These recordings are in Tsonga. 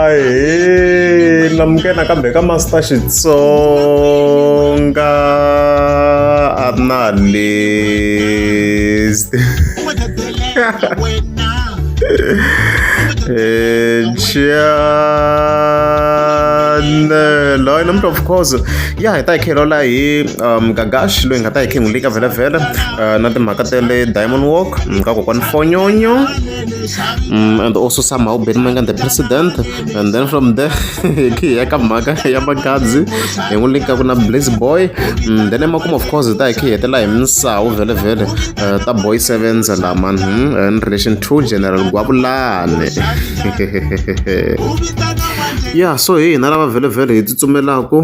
Ahee namukela nakambe ka Master Xitsonga Analyst. Channel hayi namuntlha of course ya hi ta hi khelola hi Gagash loyi hi nga ta hi khe hi n'wi lika vhele vhele na timhaka ta le Diamond Walk ka kokwani Fonyonyo and also somehow Benny Mayengani the president and then from there hi ya ka mhaka ya Magadzi hi n'wi linkaku na Blaze Boy then emakumu of course hi ta hi khe hi hetelela hi misawu vhele vhele ta Boy Sevens la man in relation to General Gwavulani yeah so hi hina lava vhele vhele hi tsutsumelaku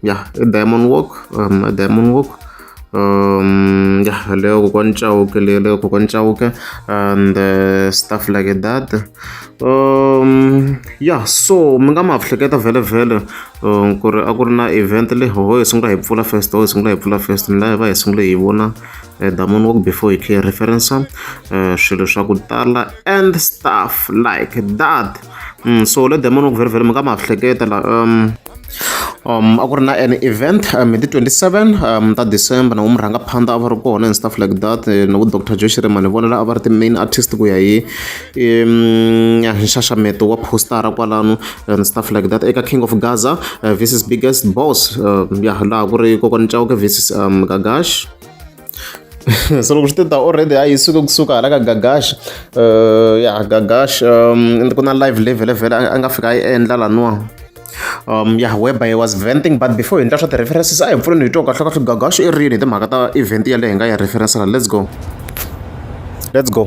yeah Diamond Walk Diamond Walk yeah leyo kokwani Chauke leyo leyo kokwani Chauke and stuff like that yeah so mi nga ma hleketa vhele vhele ku ri a ku ri na event leyi ho hi sungula hi pfula first ho hi sungula hi pfula first ni la va hi sungule hi vona Diamond Walk before hi khe hi reference swilo swa ku tala and stuff like that so le Diamond Walk vhele vhele mi nga ma hleketa la a ku ri na an event hi ti 27 ta December na vo murhangaphandha a va ri kona and stuff like that na vo Doctor Joe Shirimani hi vona la a va ri ti-main artist ku ya hi nxaxameto wa postara kwalano and stuff like that eka King of Gaza versus Biggest Boss ya laha ku ri Kokwani Chauke versus Gagash so loko swi te ta already a yi suke kusuka hala ka Gagash ya Gagash ku na live leyi vhele vhele a nga fika a yi endla laniwa yeah whereby he was venting but before hi endla swa ti-references a hi pfuleni hi twa kahle kahle Gagash i rini hi timhaka ta event yaleyo hi nga ya reference la let's go let's go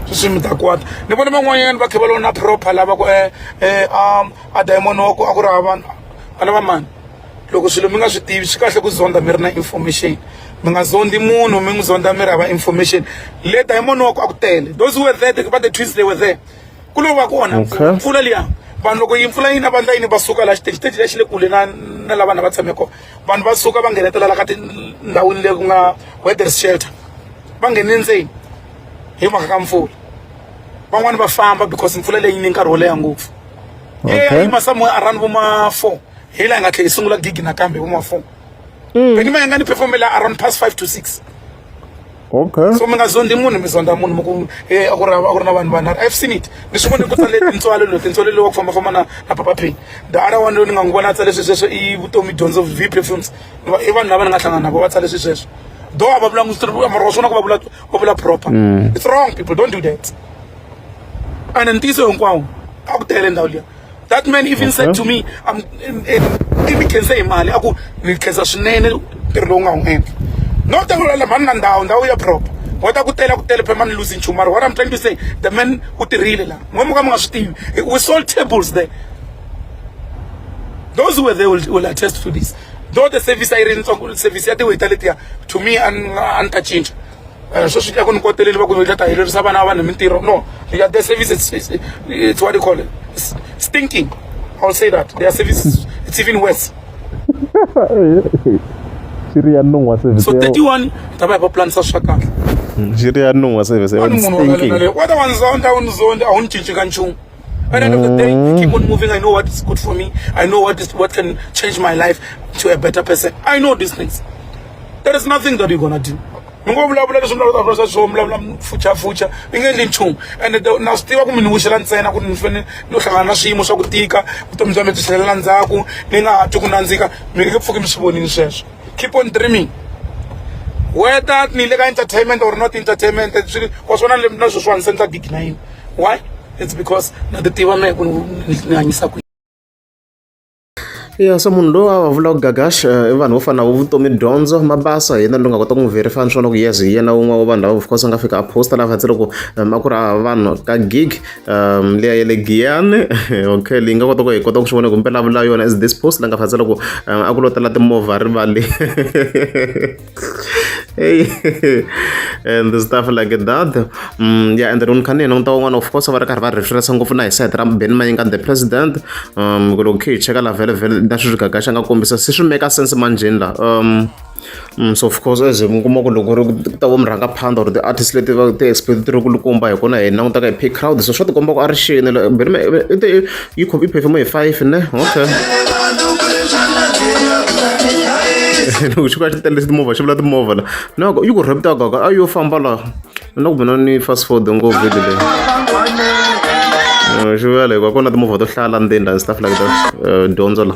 sweswi mi ta kwata ni vona van'wanyana va khe va lona proper lava ku a diamond wa ku a ku ri hava vanhu a lava mani loko swilo mi nga swi tivi swi kahle ku zonda mi ri na information mi nga zondi munhu mi n'wi zonda mi ri hava information le diamond wa ku a ku tele those who were there the, the twins they were there ku lo va kona mpfula liya vanhu loko yi mpfula yi na vandla yini va suka la xiteji xiteji lexi le kule na na la vanhu va tshame kona vanhu va suka va nghenetela la ka tindhawini leyi ku nga weather shelter va nghene ndzeni hi mhaka ka mpfula van'wani va famba because mpfula leyi ni nkarhi wo leha ngopfu okay. yima somewhere around vo ma 4 hi laha hi nga tlhela hi sungula gig nakambe vo ma 4 Benny Mayengani performela around past 5 to 6 okay so mi nga zondi munhu mi zonda munhu mi ku e a ku ri a ku ri na vanhu vanharhu i've seen it ni swi vone ku tsale tintswalo loyi tintswalo loyi wa ku fambafamba na na papa pay the other one loyi ni nga n'wi vona a tsale swi sweswo i vutomi dyondzo v perfumes i vanhu lava ni nga hlangana na vo va tsale swi sweswo though a va vulanga mara wa swona ku va vula va vula proper it's wrong people don't do that and ntiyiso hinkwawo a ku tele ndhawu liya that man even okay. said to me i mi khense hi mali a ku ni khensa swinene ntirho lowu nga wu endla no ta vula mhani na ndhawu ndhawu ya proper wa ta ku tela ku tele phela mani losing nchumu mara what I'm trying to say the man u tirhile la n'we mo ka mi nga swi tivi we sold tables there those who were there will attest to this though the service a yi ri ntsongo service ya ti-waiter letiya to me a ni ta cinca sweswi ya ku ni koteleli va ku va ta helerisa vana va vanhu mintirho no ya their service it's what they call it it's stinking I'll say that their service is, it's even worse xi ri ya nun'hwa service so 31 ta va hi va planisa swa kahle xi ri ya nun'hwa service ya stinking wa ta wa nzonda u nzonda a wu ni cinci ka nchumu At the end of the day, I keep on moving. I know what is good for me. I know what is what can change my life to a better person. I know these things. There is nothing that you're gonna do. Mi ngo vulavula leswi vulavulaka swa swona vulavula fucha mi nge endli nchumu and na swi tiva ku mi ni wixela ntsena ku ni fanele ni hlangana na swiyimo swa ku tika vutomi bya mina byi tlhelela ndzhaku ni nga ha twi ku nandzika mi nge pfuki mi swi vonile sweswo keep on dreaming whether ni le ka entertainment or not entertainment swi wa swona na sweswiwani se ni ta gig na yini why it's because na ti tiva mehe ku ni hanyisa ku Ya so munhu loyi a va vulaka Gagash i vanhu vo fana na vo Vutomi Dyondzo Mabasa hi yena loyi nga kota ku n'wi verify ni swona ku yes hi yena wun'we wa vanhu lava of course a nga fika a post laha fatsile ku a ku ri hava vanhu ka gig liya ya le Giyani okay leyi nga kota ku hi kota ku swi vona kumbe la vula yona is this post la nga fatsela ku a ku lo tala timovha rivaleni hey and stuff like that yeah and then kha ni languta van'wana of course va ri karhi va reference ngopfu na hi side ra Benny Mayengani the president ku loko khe hi cheka la vhele vhele na sweswi Gagash a nga kombisa se swi make sense manjheni la. So of course as mi kuma ku loko ri ku ta vo murhangaphandha or ti-artist leti va ti-expect ti ri kulukumba hi kona hi langutaka hi pay crowd, so swa tikomba ku a ri xini yi yi perform hi 5 ne. Okay, loko xi ku a xi tele timovha, xi vula timovha la na yi ku rhepita gaga a yo famba la na ku mina ni fast forward ngopfu video leyi. Xi vuya la hikuva ku na timovha to hlaya la ndzeni and stuff like that. Dyondzo la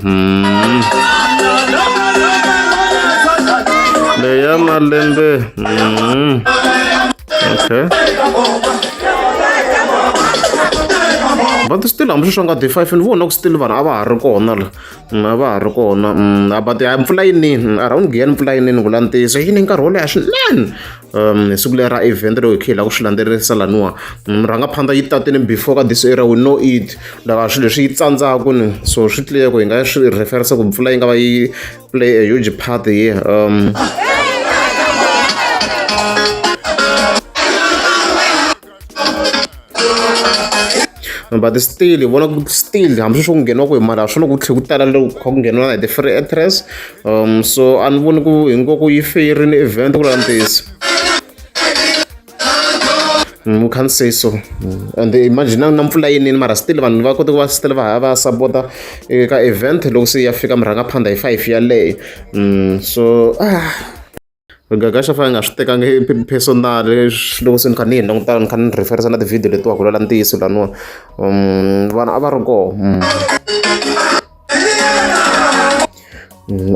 leya malembe. Okay, but still hambi swi nga D5 ni vona ku still vanhu a va ha ri kona la, a va ha ri kona. But ya mpfula yi nini around Giyani, mpfula yi nini ku la ntiyiso, yi ni nkarhi wo leha swinene. Hi siku leri ra event loko hi kha hi lava ku swi landzelerisa laniwa, murhangaphandha yi tatini before ka this area, we know it lava swilo leswi yi tsandzaku ni, so swi clear ku hi nga swi referensa ku mpfula yi nga va yi play a huge part here. But still hi vona ku still hambi swo ngheniwa ku hi mali a swona ku tlhe ku tala loko kha ku ngheniwa na hi ti-free entrance. So a ni voni ku hinkwako yi feyirini event ku la ntiyiso. We can't say so. And imagine na mpfula yi nini, mara still vanhu va kota ku va still va ha va sapota eka event loko se ya fika murhangaphandha hi 5 yaleyo. So ah Gagasha fa nga swi tekangi personal loko se ni kha ni yi languta, ni kha ni referensa na ti-video letiwa ku lwela ntiyiso laniwa, vanhu a va ri kona,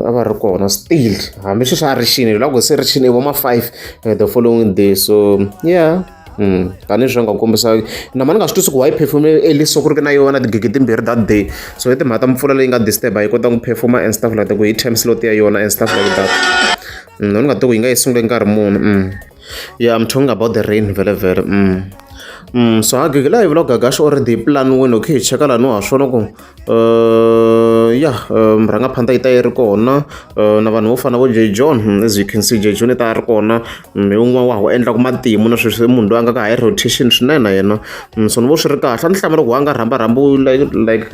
a va ri kona still hambi sweswi a ri xini loko se ri xini i vo ma 5 the following day. So yeah, tanihi swi nga kombisa na ma ni nga swi twisi ku why perform early, so ku ri na yona tigigi timbirhi that day. So i timhaka ta mpfula leyi nga disturb yi kota ku performa and stuff like that, ku hi time slot ya yona and stuff like that. Ni nga tivi ku yi nga yi sungule nkarhi muni. Yeah, I'm talking about the rain vhele vhele. So ha gigi la hi vula Gagash already hi plan-iwini. Okay, hi cheka laniwa ha swona ku ya murhangaphandha yi ta yi ri kona na vanhu vo fana vo J John. As you can see, J John i ta ri kona, hi wun'wana wa ha wu endlaku matimu na sweswi, munhu loyi a nga ka high rotation swinene na yena. So ni vo swi ri kahle, a ni hlamala ku a nga rhambarhambi like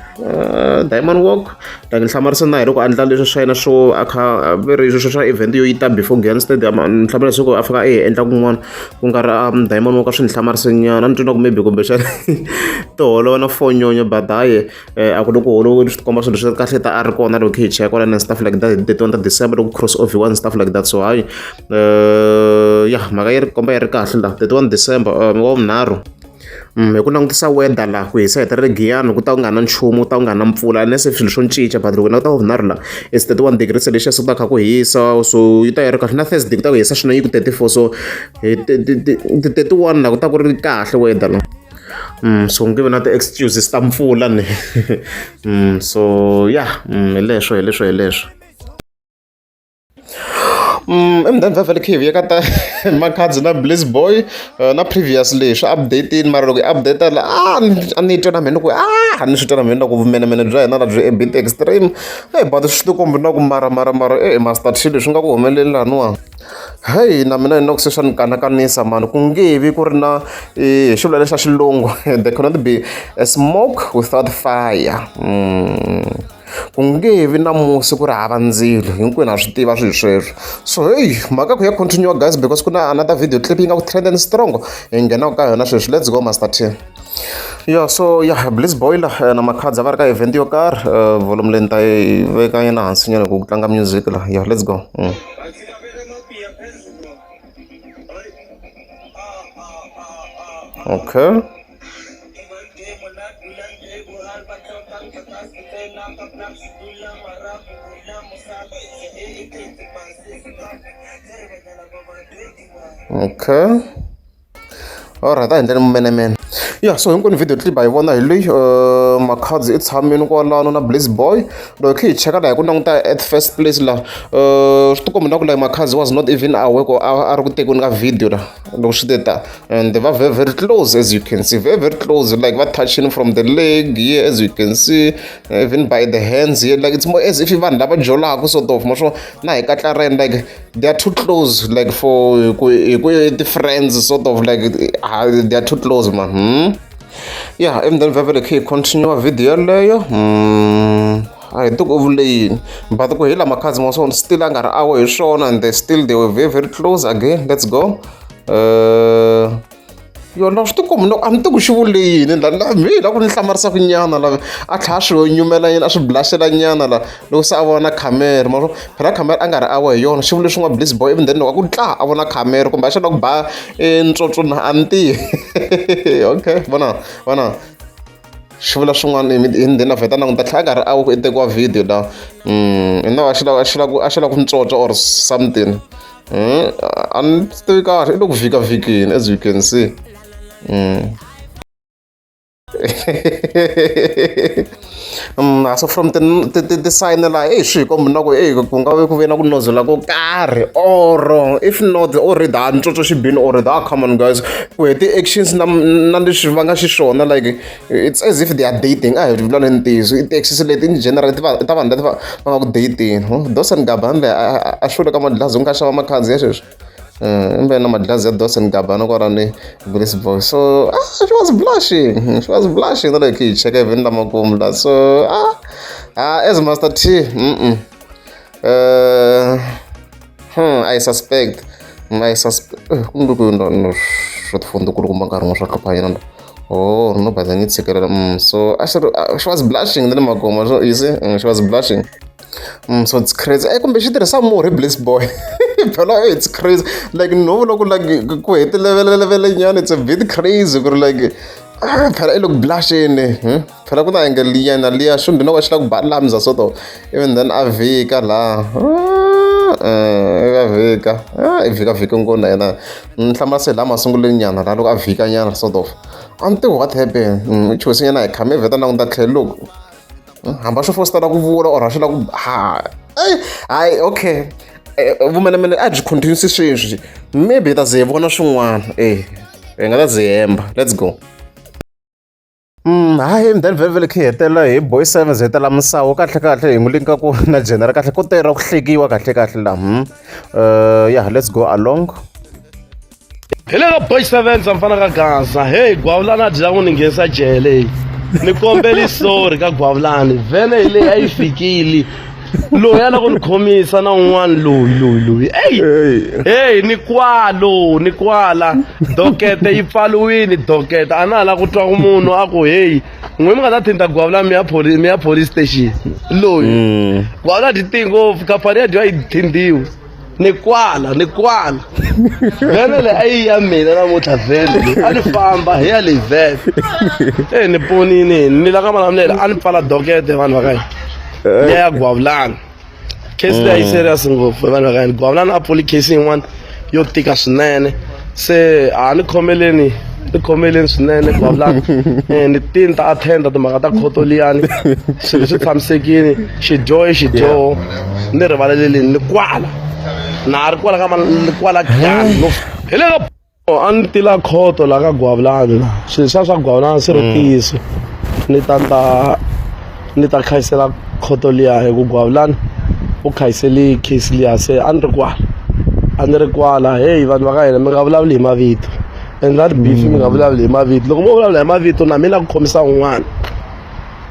Diamond Walk, like ni hlamarise na hi loko a endla leswi swa yena swo a kha ve ri sweswo swa event yo yi ta before Giyani Stadium. Ni hlamala leswaku a fika a yi endla kun'wana ku nga ri Diamond Walk, a swi ni hlamarise nyana. A ni twi na ku maybe kumbexana ti holova na fonyonyo, but hayi, a ku le ku holoweni, swi tikomba swilo swi ri kahle ta a ri kona loko hi cheka kwalano and stuff like that hi 31 ta December loko cross over and stuff like that. So hayi, ya mhaka yi ri komba yi ri kahle la 31 December, wa vunharhu. Hi ku langutisa weather laha ku hisa hetelela Giyani ku ta ku nga na nchumu, ku ta ku nga na mpfula unless swilo swo cinca, but loko languta vunharhu la it's 31 degrees Celsius, ku ta kha ku hisa, so yi ta yi ri kahle. Na Thursday ku ta ku hisa swinene, yi ku 34, so hi ti 31 la ku ta ku ri kahle weather la. So nge vi na ti-excuses ta mpfula ni. So yeah, hi leswo hi leswo hi leswo. Emudende vhele khe hi vuya ka ta Makhadzi na Bliss Boy na previously swi update-ini, mara loko hi update la a ni twa na mina ku a ni swi twa na mina ku vumenemene bya hina na byi a bit extreme. Hey, but swi tikombi na ku mara mara mara e Master T leswi nga ku humeleli laniwa, heyi na mina ni loko se swa ni kanakanisa mani, ku nge vi ku ri na hi xivula lexa xilungu, there cannot be a smoke without fire. Ku nge vi na musi ku ri hava ndzilo, hinkwenu ha swi tiva swilo sweswo. So hey, mhaka ku ya continue guys, because ku na another video clip yi nga ku trend and strong hi nghenaka ka yona sweswi. Let's go, Master T. Yeah, so yeah, Bliss Boy la na Makhadzi va ri ka event yo karhi. Volume leyi ni ta yi veka yena hansi nyana ku tlanga music la. Yeah, let's go. Okay. Okay. Alright, a hi ndleni mumenemene. Yeah, so hinkwenu video clip hi vona hi leyi, Makhadzi i tshamini kwalano na Bliss Boy. Loko hi kha hi cheka la hi ku languta at first place la, swi tikomba na ku like Makhadzi was not even aware ku a ri ku tekiweni ka video la loko swi te ta, and va very very close, as you can see, very very close, like va touching from the leg here, as you can see, even by the hands here, like it's more as if vanhu lava jolaka sort of ma swo na hi katlareni, like they are too close, like for ku hi ku ti-friends sort of, like they are too close man. Yeah, and then vhele khe hi continue video yeleyo. A hi tiku u vule yini, but ku hi la Makhadzi ma swona still a nga ri awe hi swona, and they still they were very very close again. Let's go. Yona swi tikombi loko a ni tiku xi vule yini la la mi la ku ni hlamarisaka nyana la a tlhela a swi nyumela nyana a swi blushela nyana la loko se a vona khamera ma phela khamera a nga ri awa hi yona xi vule swin'wana Bliss Boy, even then loko a ku tla a vona khamera kumbe a xi la ku ba ntswotswo na a ni tivi. Okay, vona vona xi vula swin'wana and then a vheta languta tlhela a nga ri awa ku i tekiwa video la ina a xi lava a xi lava ku a xi lava ku ntswotswa or something. A ni swi tivi kahle, i le ku vhikavhikeni as you can see. So from ti-sign laha eyi swi hi komba na ku eyi ku nga vi ku ve na ku nozela ko karhi, or if not already a ntswotswo xi bini already. Ah, come on guys, ku hi ti-actions na na leswi va nga xiswona, like it's as if they are dating. A hi vulavuleni ntiyiso, i ti-actions leti in general ti va ta vanhu leti va va nga ku dating. Dawson Gabane a xi ka madlazi u nga xava makhadzi ya sweswi imbe na madlazi ya Dawson Gabane kwalani Bliss Boy. So ah, she was blushing, she was blushing na loko hi cheka even lamakumu la. So ah, ah, as Master T, I suspect, I suspect kumbe ku no no swa tifoni tikulukumba nkarhi wun'we swa hlupha nyana. Oh no, baza ni tshikelela. So a xi ri she was blushing na le makumu. So you see, she was blushing. So it's crazy. Eh, kumbe xi tirhisa murhi Bliss Boy phela, it's crazy like no loko like ku hetelelelevele nyana, it's a bit crazy ku ri like ah, phela i le ku blusheni. Phela ku na angle liya na liya xi ndzi xi la ku ba lamza sort of, even then a vhika laha a vhika i vhika vhika ngopfu na yena ni hlamala se laha masungulweni nyana laha loko a vhika nyana sort of a ni tivi what happened. I chuhise nyana hi khame vheta languta tlhelo loko hamba swo fositela ku vula or a swi la ku ha hayi. Okay, vumenemene a byi continue sweswi, maybe hi ta ze hi vona swin'wana e hi nga ta ze hemba. Let's go. Hayi, then vhele vhele khe hi hetelela hi Boy Sevens hetelela misawu kahle kahle hi n'wi linka ku na general kahle ko tera ku hlekiwa kahle kahle la. Yeah, let's go along. Hi le ka Boy Sevens mfana ka Gaza. Hey, Gwavulani a dya ku ni nghenisa jele. Ni kombeli sorry ka Gwavulani, vhele hi leyi a yi fikile loyi a la ku ni khomisa na un'wana loyi loyi loyi. Eyi hey, ni kwalo ni kwala dokete yi pfaliwini dokete a na ha la ku twa ku munhu a ku heyi n'we mi nga ta thinta Gwavulani mi ya police, mi ya police station loyi Gwavulani dyi tiyi ngopfu khampani ya dyiwa yi thintiwe. Ni kwala ni kwala vhele leyi a yi ya mina namuntlha, vhele leyi a ni famba hi ya leyi vhele e ni ponini ni la ka Malamulele a ni pfala dokete vanhu va ka hina liya ya Gwavulani. Case leyi a yi serious ngopfu vanhu va ka hina. Gwavulani a pfuli case yin'wana yo tika swinene, se a ni khomeleni ni khomeleni swinene Gwavulani. Ni tini ta attenda timhaka ta khoto liyani, swilo swi tshamisekile, xidyoho i xidyoho, ni rivaleleleni. Ni kwala na ha ri kwala ka ni kwala Giyani no hi le ka a ni tila khoto la ka Gwavulani la swilo swa swa Gwavulani swi ri ntiyiso ni ta ta ni ta khayisela khoto liya hi ku Gwavulani u khayiseli case liya. Se a ni ri kwala a ni ri kwala. Heyi vanhu va ka hina, mi nga vulavuli hi mavito, endlani beef, mi nga vulavuli hi mavito. Loko mo vulavula hi mavito na mina ku khomisa un'wana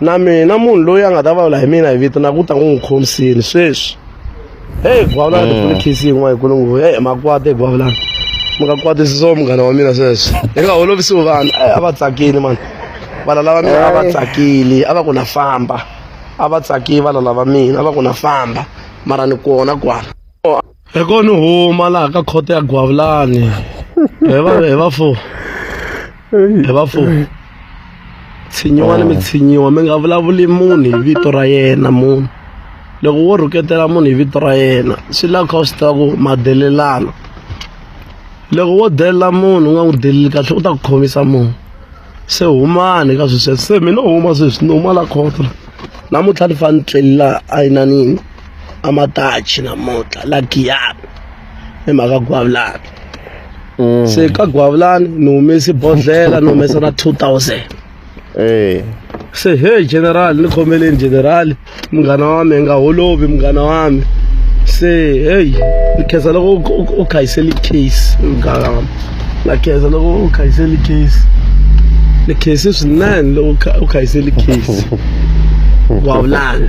na mina munhu loyi a nga ta vulavula hi mina hi vito na ku ta ku n'wi khomisini sweswi. Heyi Gwavulani, ti pfule case yin'wana yikulu ngopfu. Heyi makwata Gwavulani, mi nga kwatisi swo munghana wa mina sweswi, hi nga holovisiwi vanhu. A va tsakile mani valala va mina, a va tsakile, a va ku na famba, a va tsakile valala va mina, a va ku na famba, mara ni kona kwala hi ko ni huma laha ka khoto ya Gwavulani. Hi va hi va fo hi va fo tshinyiwani, mi tshinyiwa, mi nga vulavuli munhu hi vito ra yena. Munhu loko wo rhuketela munhu hi vito ra yena swi lava kha u swi tiva ku madelelana. Loko wo delela munhu u nga n'wi deleli kahle u ta ku khomisa munhu. Se humani ka swilo sweswo. Se mina huma sweswi ni huma la khoto namuntlha, ni fanele ni tlelela a inanini a matachi namuntlha la Giyani hi mhaka Gwavulani. Se ka Gwavulani ni humesi bodlhela, ni humesa na 2000. Se hey general, ni khomeleni general, munghana wa mina, nga holovi munghana wa mi. Se hey, ni khensa loko u khayiseli case munghana wa na khensa loko u khayiseli case, ni khensi swinene loko u khayiseli case Gwavulani.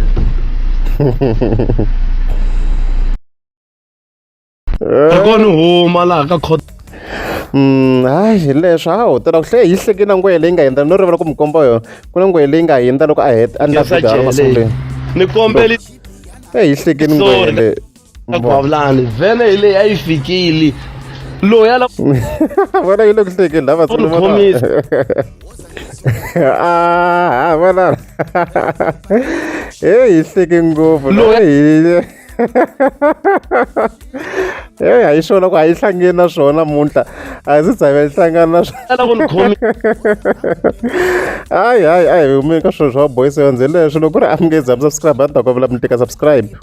Ri ko ni huma laha ka court. Hayi hi leswo hawu tela ku hle hi hleke na ngwehe leyi nga hindza no rivala ku mi komba yona ku na ngwehe leyi nga hindza loko a heta a ndla video ya masunguleni ni kombeli hi hlekeni ngwehe leyi Gwavulani vhene hi leyi a yi fikile loyi a la vona yi le ku hlekeni lava khomisa ah vona hey hi hleke ngopfu loyi hey a yi swona ku a yi hlangeni na swona namuntlha a ndzi tshame yi hlangana na swona hayi hayi a hi humeni ka swilo swa boys yonze leswo loko ku ri a mi nge za mi subscribe a ni ta kombela mi tika subscribe.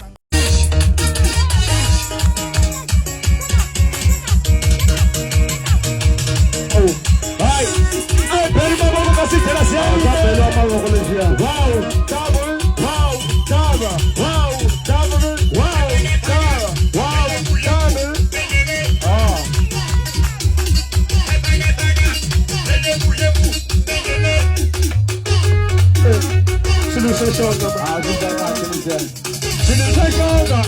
Swilo swo xonga.